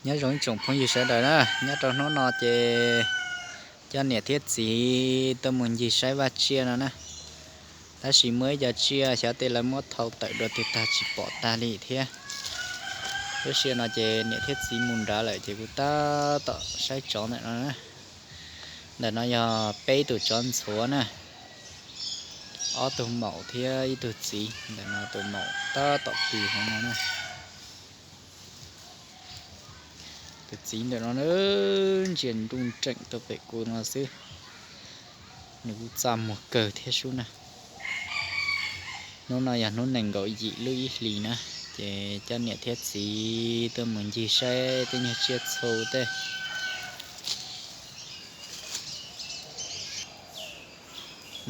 Nyob zoo ib tsoom phooj ywg sawv daws na, nyob rau hnub no ces coj niam thiab txiv tuaj mus ncig saib vaj tsiaj no na. Tab sis muaj ib co tsiaj xyov tej lawv muab thau tawm dua twg tag tsis pom tag li thiab. Lub sij hawm no ces niam thiab txiv mus nrad lawm ces kuv tab tom saib tsov ntawm no na. Ntawm no yog peb tus tsov ntxhuav na, ob tug maum thiab ib tug txiv. Ntawm no tus maum tab tom pw hauv no na. Tus txiv ntawm no ntsia nruj nreem tuaj pem kuv no xwb. Nws kuj txaj muag kawg thiab sub na. Hnub no yog hnub nees nkaum yim lub ib hlis na, ces coj niam thiab txiv tuaj mus ncig saib tej nyuag tsiaj txhu tej.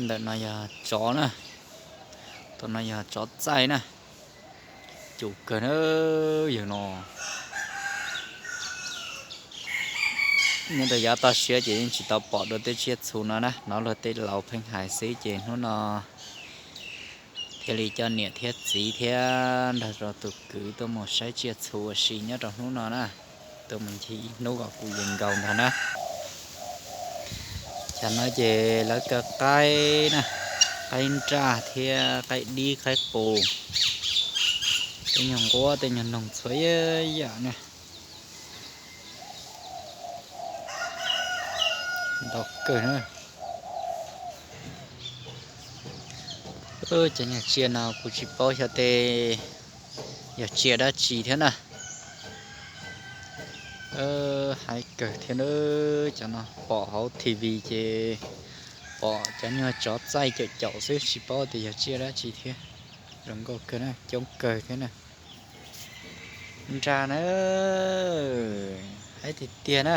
Ntawm no yog tsov na, tus no yog tsov txaij na. Cus kawg na, yawg no. Nyob rau yav toj siab ces yeej tsis tau pom dua tej tsiaj txhu no na, hnov luag tej laus pheej hais xwb ces hnub no thiaj li coj niam thiab txiv thiab nrog rau tus kwv tuaj mus saib tsiaj txhu ua si nyob rau hnub no na. Tuaj mus ncig ib hnub kom kuv yees nkaus ntag na. Cov no ces lawv kaw qaib na, qaib nraj thiab qaib dib qaib qus, tej nyuag nquab tej nyuag noog txhua yam na. Ntau kawg na. Cov nyuag tsiaj no kuv tsis paub xyov tej yog tsiaj dab tsi thiab na. Haib kawg thiab na, cov no pom hauv T V ces pom cov nyuag tsov txaij caum caum xwb tsis paub tias yog tsiaj dab tsi thiab. Zoo nkauj kawg na, coob kawg thiab na. Nraj na, haib tiag tiag na.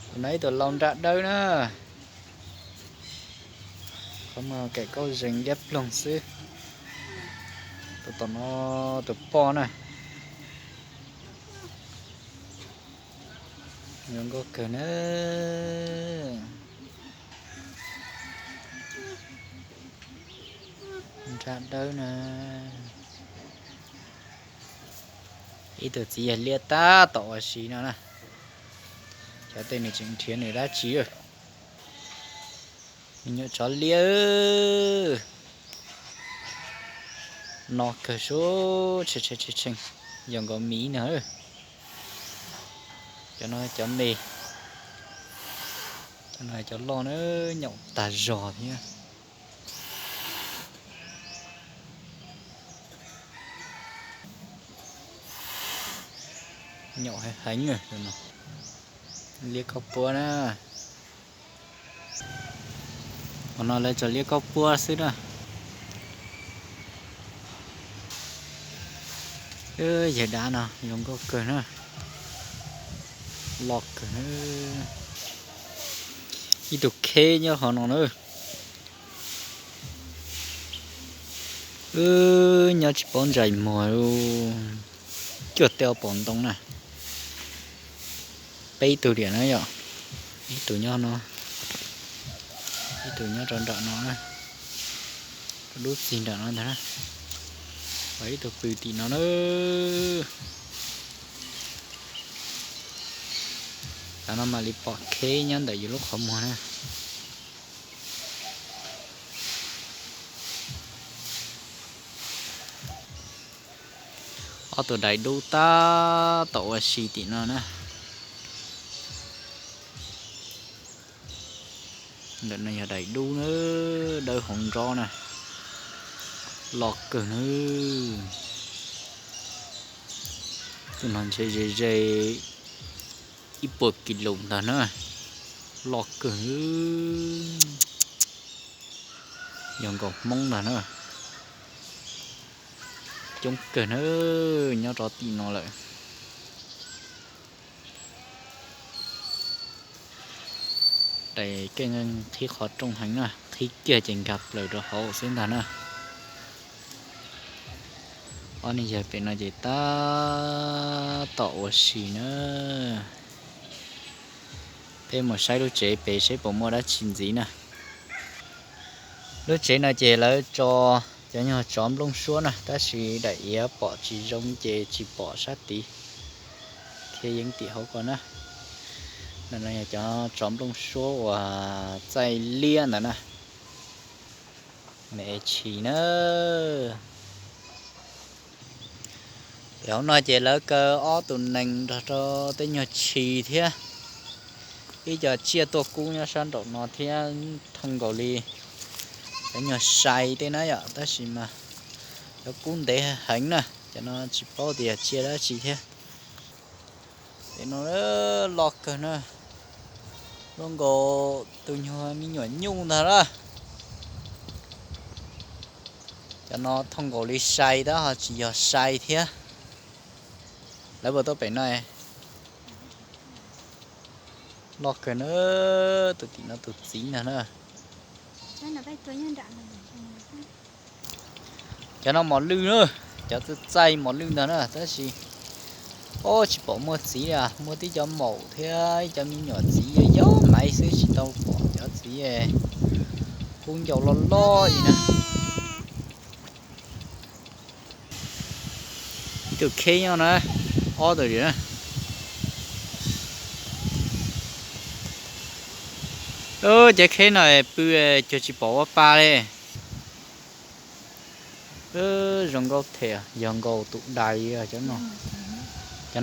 Tus no ib tug lau nraj dawb na. Qhov muag kaim kauj zees liab ploog xwb. Tus tom no tus poj na. Zoo nkauj kawg na. Nraj dawb na. Ib tug txiv yawg liab tab tom ua si no na. Xyov tej nws tseem nrhiav nws dab tsi. Me nyuam tsov liab no kawg sub, tshee tshee tshee, zoo nkaus miv no. Cov no cov me, cov no cov loj na, nyaum tag zog thiab. Nyaum heev heev no. Liab khaub puab na. Qhov no lawv tsuas liab khaub puab xwb na. Yawg dab no zoo nkauj kawg na. Loj kawg. Ib tug kheb nyob qhov no na. Wb nyob tsis paub ntsais muag, cuaj tej ob pom ntoo na. Peb tug diam na yom, ib tug nyob no, ib tug nyob rau nram no, rau lub txig nram no ntag na, ho ib tug pw tim no na. Tav no mam li pom kheb nyob ntawm yus lub qhov muag na. Ob tug dais dub tab tom ua si tim no na. Ntawm no yog dais dub na, dawb hauv nrob na, loj kawg na. Tus no ntshe ze ze ib puas kis lus ntag na, loj kawg. Yog nkaus hmoob ntag na, coob kawg na, nyob rau tim no lawm. Dais keej qhib qhov rooj heev na, qhib kiag ces nkag plaws rau hauv xwb ntag na. Ob niag yawg pem no ces tab tom ua si na. Peb mus saib lub tsev pem seb puas muaj dab tsi ntxiv na. Lub tsev no ces lawv tso cov nyuag tsov nplooj suab na, tab sis daim iav pom tsis zoo ces tsis pom sab tid. thiab yeeb tim hauv ko na. No yog cov tsov nplooj suab uas txaij liab ntawd na. Me tshis na. Ces hauv no ces lawv kaw ob tus nees nrog rau tej nyuag tshis thiab ib co tsiaj tuaj kub nyob sab nraum no thiab. Thooj nkaus li cov nyuag sai tej na yom, tab sis mas cov kub ntev heev na, cov no tsis paub tias tsiaj dab tsi thiab. Ces no loj kawg na, zoo nkaus tus nyuag me nyuam nyuj ntag na. Cov no thooj nkaus li sai tab ho tsis yog sai thiab. Lawv puas tuaj pem no? Loj kawg na, tus tim no tus txiv ntag na. Cov no mos lwj na, cov txaij mos lwj ntag na, tab sis, o, tsis pom muaj txiv li, muaj tib cov maum thiab ib cov me nyuam txiv yau yau maiv xwb, tsis tau pom cov txiv. Kub ncau loj loj li na. Ib tug kheb nyob na, ob tug na. Cov kheb no pw cuag tsis pom ua pa li. Zoo nkauj thiab, yog nkaus tus dais, cov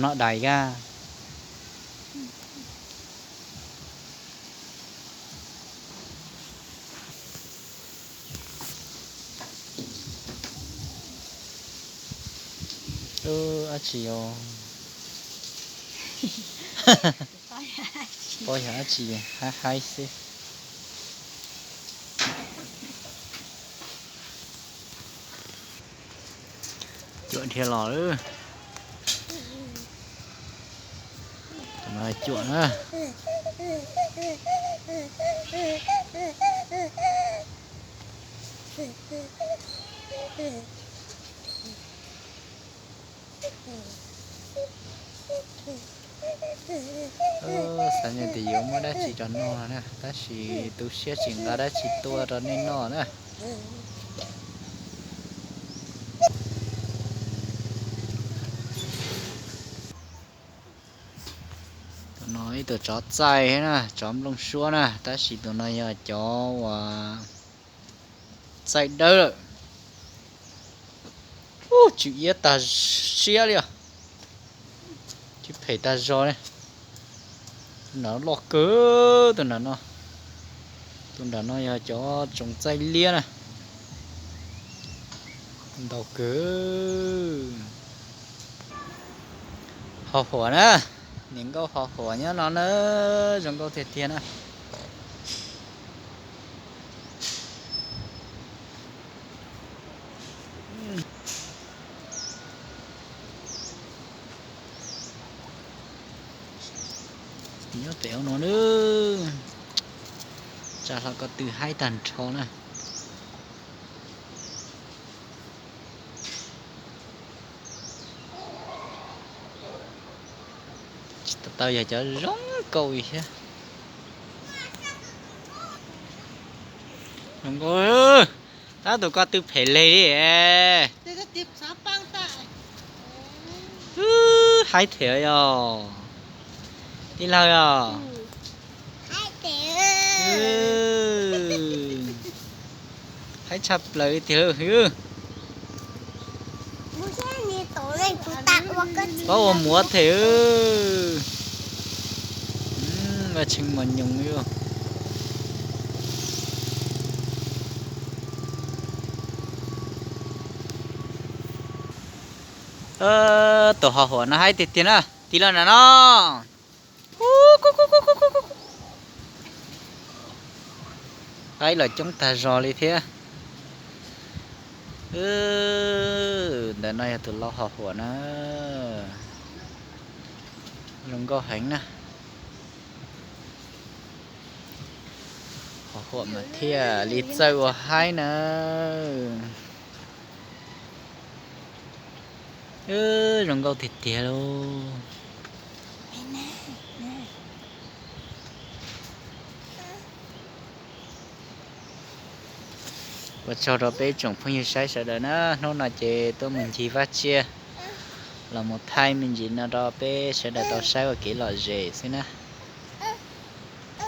no dais kag. Dab tsi os? Pob yog dab tsi, haib haib xwb. Cuam dhia los lawm. Cuam na. Xav tias yuav muab dab tsi rau noj no na, tab sis tu siab tsis nqa dab tsi tuaj rau nej noj na. Tus no ib tug tsov txaij na, tsov nplooj suab na, tab sis tus no yog cov uas txaij dawb lawm. Ub, tsw iab tag siab li os. Tsw phem tag zog li. Tus nram no loj kawg, tus nram no. Tus nram no yog cov tsoom txaij liab na. Ntau kawg. Ho huam na, niam nkauj ho huam nyob no na, zoo nkauj tiag tiag na. Nyob pem no na, tsa hlo ko tw haib tag nrho na. Tsis tau yog cov zoo nkauj thiab. Zoo nkauj, tab tus ko tw phem leg li. Haib thiab yog tij laug yog. Haib tshaj plaws li tiag. Paub ua muav them. Vaj tshee mos nyoos li. Tus ho huam no haib tiag tiag na, tig los nram no. Haib los coob tag zog li thiab. Ntawm no yog tus lau ho huam na. Zoo nkauj heev na. Ho huam mas thiaj li txawj ua haib na. Zoo nkauj tiag tiag lauj. Ua tsaug rau peb tsoom phooj ywg saib sawv daws na, hnub no ces tuaj mus ncig vaj tsiaj Los mus thaij me ntsis no rau peb sawv daws tau saib ua kev lom zem xwb na.